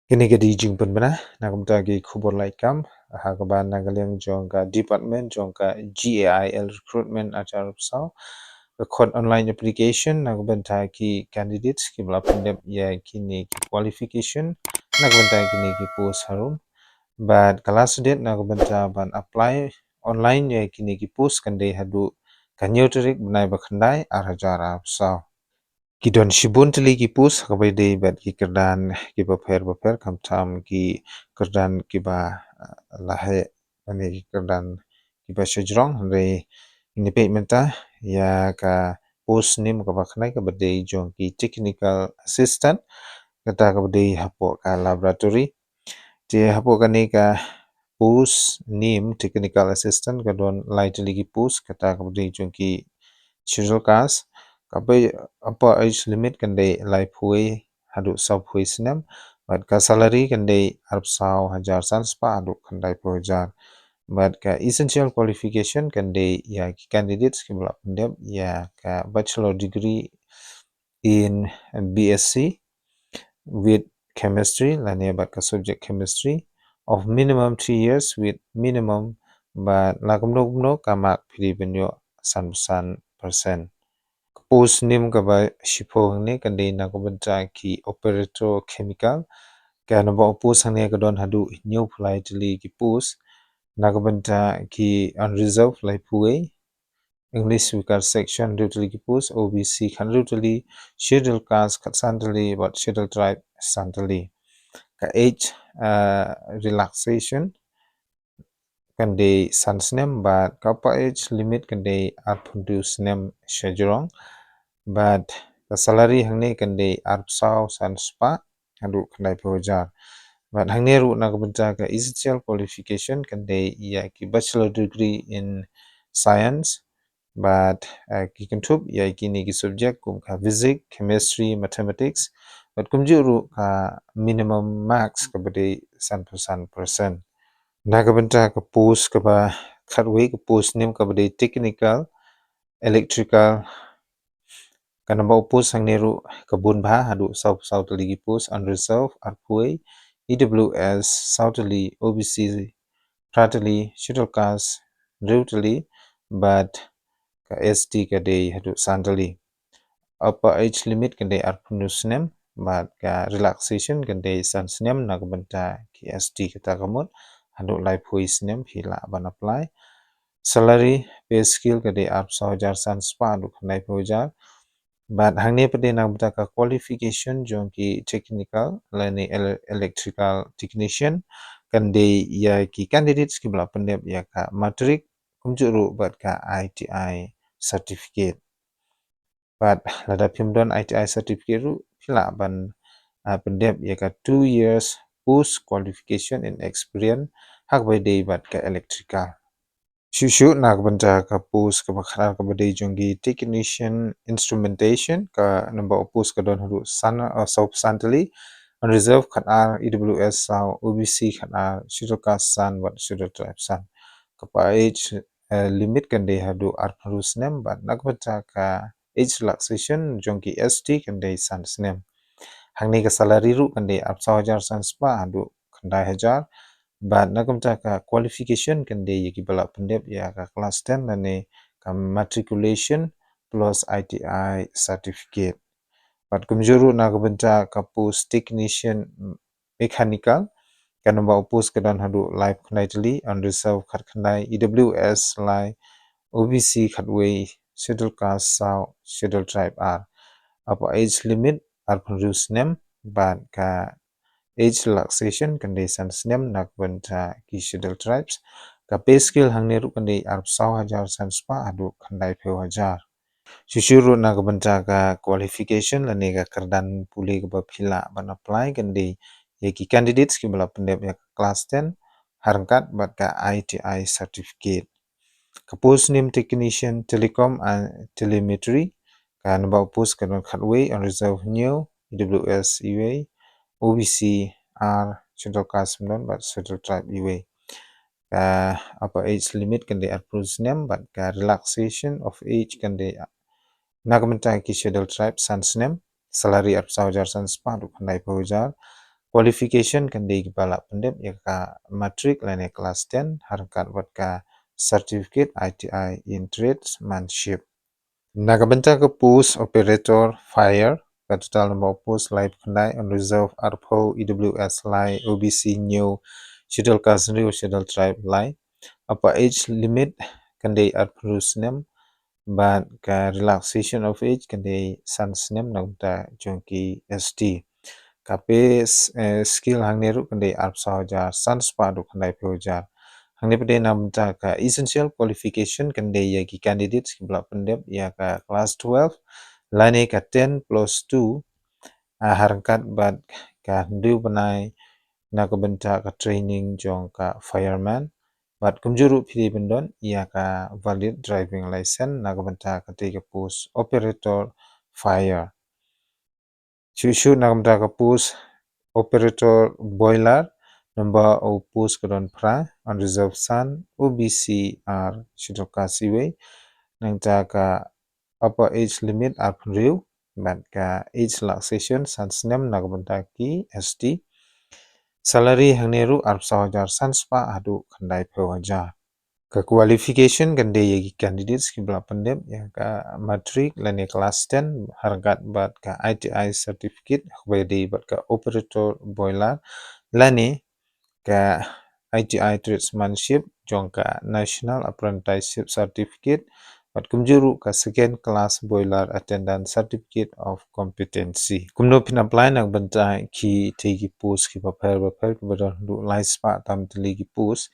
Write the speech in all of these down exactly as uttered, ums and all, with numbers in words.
Kine ki dei jingpynbna na ka bynta ki khubor laitkam ha kaba na ka liang jong ka department jong ka G A I L recruitment arphew saw. Ka khot online application na ka bynta ki candidates kiba la pyndep ïa kine ki qualification na ka bynta kine ki post harum. Bad ka last date na ka bynta ban apply online ïa kine ki post kan dei haduh ka hynñiew tarik bnai ba khyndai ar hajar arphew saw. Ki don shibun tylli ki post ha kaba ïadei bad ki kyrdan kiba pher ba pher, khamtam ki kyrdan kiba, ah, la heh, lane ki kyrdan kiba shajrong. Hynrei ngin ïa peit mynta ïa ka post nim kaba khyndai kaba dei jong ki technical assistant, kata kaba dei hapoh ka laboratory. Te hapoh kane ka post nim technical assistant ka don lai tylli ki post, kata kaba dei jong ki schedule caste. Kaba, kaba age limit kan dei laiphew haduh sawphew snem. Bad ka salary kan dei arphew saw hajar san spah haduh khyndaiphew hajar. Bad ka essential qualification kan dei ïa ki candidates kiba la pyndep ïa ka bachelor degree in B S C with chemistry, lane bad ka subject chemistry, of minimum three years with minimum, bad la kumno kumno ka mark phi dei ban ïoh sanphew san percent. Ka post nim kaba shiphew hangne kan dei na ka bynta ki operator chemical. Ka number of post hangne ka don haduh hynñiewphew lai tylli ki post. Na ka bynta ki unreserved laiphew, English speaker section hynriew tylli ki post, O B C khathynriew tylli, schedule caste khatsan tylli, bad schedule tribe san tylli. Ka age, uh, relaxation kan dei san snem, bad ka upper age limit kan dei arphew snem shajrong, bad ka salary hangne kan dei arphew saw san spah haduh khyndaiphew hajar. Bad hangne ruh na ka bynta ka essential qualification kan dei ïa ki bachelor degree in science, bad, eh, ki kynthup ïa kine ki subject kum ka physics, chemistry, mathematics, bad kumjuh ruh ka minimum marks kaba dei sanphew san percent. Na ka bynta ka post kaba khatwei, ka post nim kaba dei technical electrical, ka number of post hangne ruh ka bun bha haduh sawphew saw tylli ki post, unreserved arphew, E W S saw tylli, O B C phra tylli, schedule caste hynriew tylli, bad ka S T ka dei haduh san tylli. Upper age limit kan dei arphew snem, bad ka relaxation kan dei san snem na ka bynta ki S T, kata ka mut haduh laiphew snem phi lah ban apply. Salary, pay scale ka dei arphew saw hajar san spah haduh khyndaiphew hajar. Bad hangne pat dei na ka bynta ka qualification jong ki technical lane ele-, electrical technician, kan dei ïa ki candidates kiba la pyndep ïa ka matric kumjuh ruh bad ka I T I certificate. Bad lada phim don I T I certificate ruh phi lah ban, ah, pyndep ïa ka two years post qualification in experience ha kaba ïadei bad ka electrical. Shuh shuh na ka bynta ka post kaba khatar kaba dei jong ki technician instrumentation, ka number of post ka don haduh san, ah, sawphew san tylli, unreserved khatar, E W S saw, O B C khatar, schedule caste san bad schedule tribe san. Ka age, eh, limit kan dei haduh arphew snem, bad na ka bynta ka age relaxation jong ki S T kan dei san snem. Hangne ka salary ruh kan dei arphew saw hajar san spah haduh khyndai hajar. Bad na ka bynta ka qualification kan dei ïa kiba la pyndep ïa ka class ten lane ka matriculation plus I T I certificate. Bad kumjuh ruh na ka bynta ka post technician mechanical, ka number of post ka don haduh laiphew khyndai tylli, unreserved khatkhyndai, E W S lai, O B C khatwei, schedule caste saw, schedule tribe ar. Upper age limit arphew snem, bad ka age relaxation kan dei san snem na ka bynta ki schedule tribes. Ka pay scale hangne ruh kan dei arphew saw hajar san spah haduh khyndaiphew hajar. Shuh shuh ruh na ka bynta ka qualification lane ka kyrdan pule kaba phi lah ban apply kan dei ïa ki candidates kiba la pyndep ïa ka class ten ha ryngkat bad ka I T I certificate. Ka post nim technician telecom and telemetry, ka number of post ka don khatwei, unreserved hynñiew, E W S iwei, O B C ar, schedule caste ym don bad schedule tribe iwei. Ka upper age limit kan dei arphew snem bad ka relaxation of age kan dei na ka bynta ki schedule tribe san snem. Salary arphew saw hajar san spah haduh khyndaiphew hajar. qualification kan dei kiba la pyndep ïa ka matric lane class ten, ha ryngkat bad ka certificate I T I in tradesmanship. Na ka bynta ka post operator fire, ka total number of post laiphew khyndai, unreserved arphew, E W S lai, O B C hynñiew, Scheduled Caste hynriew, Scheduled Tribe lai. Upper age limit kan dei arphew snem, bad ka relaxation of age kan dei san snem na ka bynta jong ki S T. Ka pay s-, eh, scale hangne ruh kan dei arphew saw hajar san spah haduh khyndaiphew hajar. Hangne pat dei na ka bynta ka essential qualification, kan dei ïa ki candidates kiba la pyndep ïa ka class twelve lane ka ten plus two, ah, ha ryngkat bad ka hynriew bnai na ka bynta ka training jong ka fireman. Bad kumjuh ruh phi dei ban don ïa ka valid driving license na ka bynta katei ka post operator fire. Shuh shuh na ka bynta ka post operator boiler, number of post ka don phra, unreserved san, O B C ar, Scheduled Caste wei. Nangta ka upper age limit arphew hynriew, bad ka age relaxation san snem na ka bynta ki S T. Salary hangne ruh arphew saw hajar san spah haduh khyndaiphew hajar. Ka qualification kan dei ïa ki candidates kiba la pyndep ïa ka matric lane class ten, ha ryngkat bad ka I T I certificate, ha kaba ïadei bad ka operator boiler, lane ka I T I tradesmanship jong ka National Apprenticeship Certificate, bad kumjuh ruh ka second class boiler attendant certificate of competency. Kumno phin apply na ka bynta kitei ki post kiba pher bapher kiba don haduh lai spah tam tylli ki post.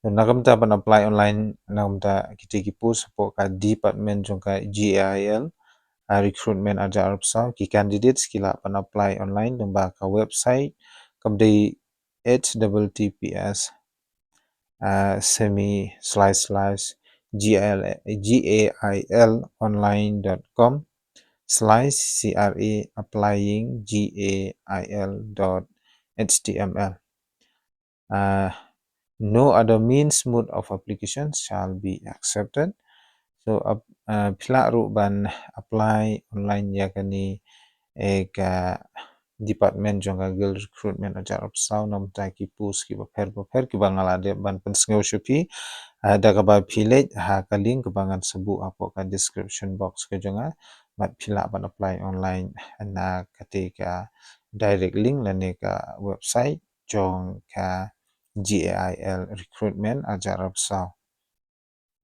Na ka bynta ban apply online na ka bynta kitei ki post hapoh ka department jong ka G A I L, ah, recruitment arhajar arphew saw, ki candidates ki lah ban apply online lyngba ka website kaba dei H T T P S, ah, semi slash slash G I L, G A I L online dot com slash C R A applying G A I L dot H T M L. Ah, no other means, mode of application shall be accepted. So, ap-, ah, phi lah ruh ban apply online ïa kane, eh, ka department jong ka Guild Recruitment arhajar arphew saw na ka bynta ki post kiba pher bapher kiba nga la dep ban pynsngew sha phi. Ah, da kaba phi leit ha ka link kaba ngan sa buh hapoh ka description box ka jong nga. Bad phi lah ban apply online na katei ka direct link lane ka website jong ka G A I L recruitment arhajar arphew saw.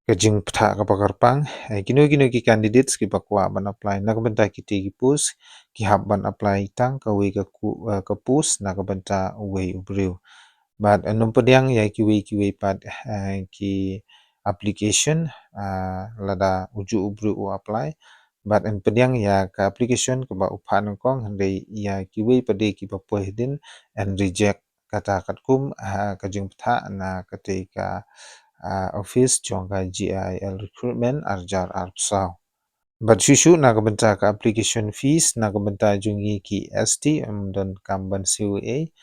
Ka jingpyntha kaba kyrpang, eh, kino kino ki candidates kiba kwah ban apply na ka bynta kitei ki post, ki hap ban apply tang kawei ka ku-, eh, ka post na ka bynta uwei u briew. Bad, eh, nym pdiang ïa kiwei kiwei pat, eh, ki application, eh, lada ujuh u briew u apply. Bad yn pdiang ïa ka application kaba u phah nyngkong, hynrei ïa kiwei pat de kiba poi hadien yn reject. Kata katkum, ah, ka jingpyntha na katei ka, ah, office jong ka G A I L recruitment arhajar arphew saw. Bad shuh shuh na ka bynta ka application fees na ka bynta jong ngi ki S T, ym don kam ban siew ei.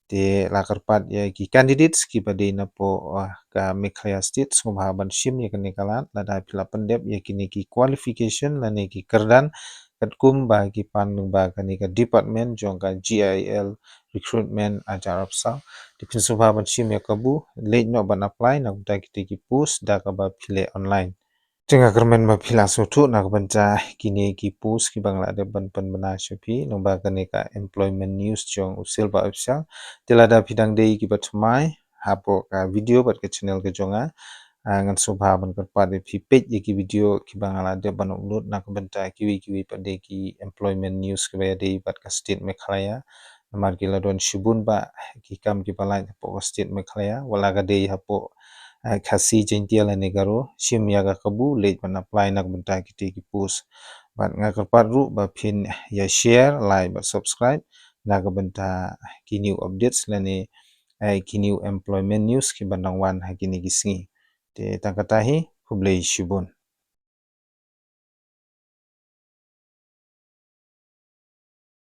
Te la kyrpad ïa ki candidates kiba dei napoh, ah, ka Meghalaya State sngewbha ban shim ïa kane ka lad lada phi la pyndep ïa kine ki qualification lane ki kyrdan katkum ba ki pan lyngba kane ka department jong ka G I L recruitment arhajar arphew saw. Te phin sngewbha ban shim ïa kabu, leit noh ban apply na ka bynta kitei ki post da kaba phi leh online. Te nga kyrmen ba phi la sngewthuh na ka bynta kine ki post kiba nga la dep ban pynbna sha phi lyngba kane ka employment news jong u Silver Official. Te lada phi dang dei kiba thymmai hapoh ka video bad ka channel ka jong nga, ah, ngan sngewbha ban kyrpad ïa phi peit ïa ki video kiba nga la dep ban upload na ka bynta kiwei kiwei pat de ki employment news kiba ïadei bad ka state Meghalaya. Namar ki la don shibun bah ki kam kiba lait hapoh ka state Meghalaya, wat la ka dei hapoh, eh, Khasi, Jaiñtia lane Garo, shim ïa ka kabu, leit ban apply na ka bynta kitei ki post. Bad nga kyrpad ruh ba phin ïa share, like bad subscribe na ka bynta ki new updates lane, eh, ki new employment news kiban dang wan ha kine ki sngi. Te tang kata hi, khublei shibun.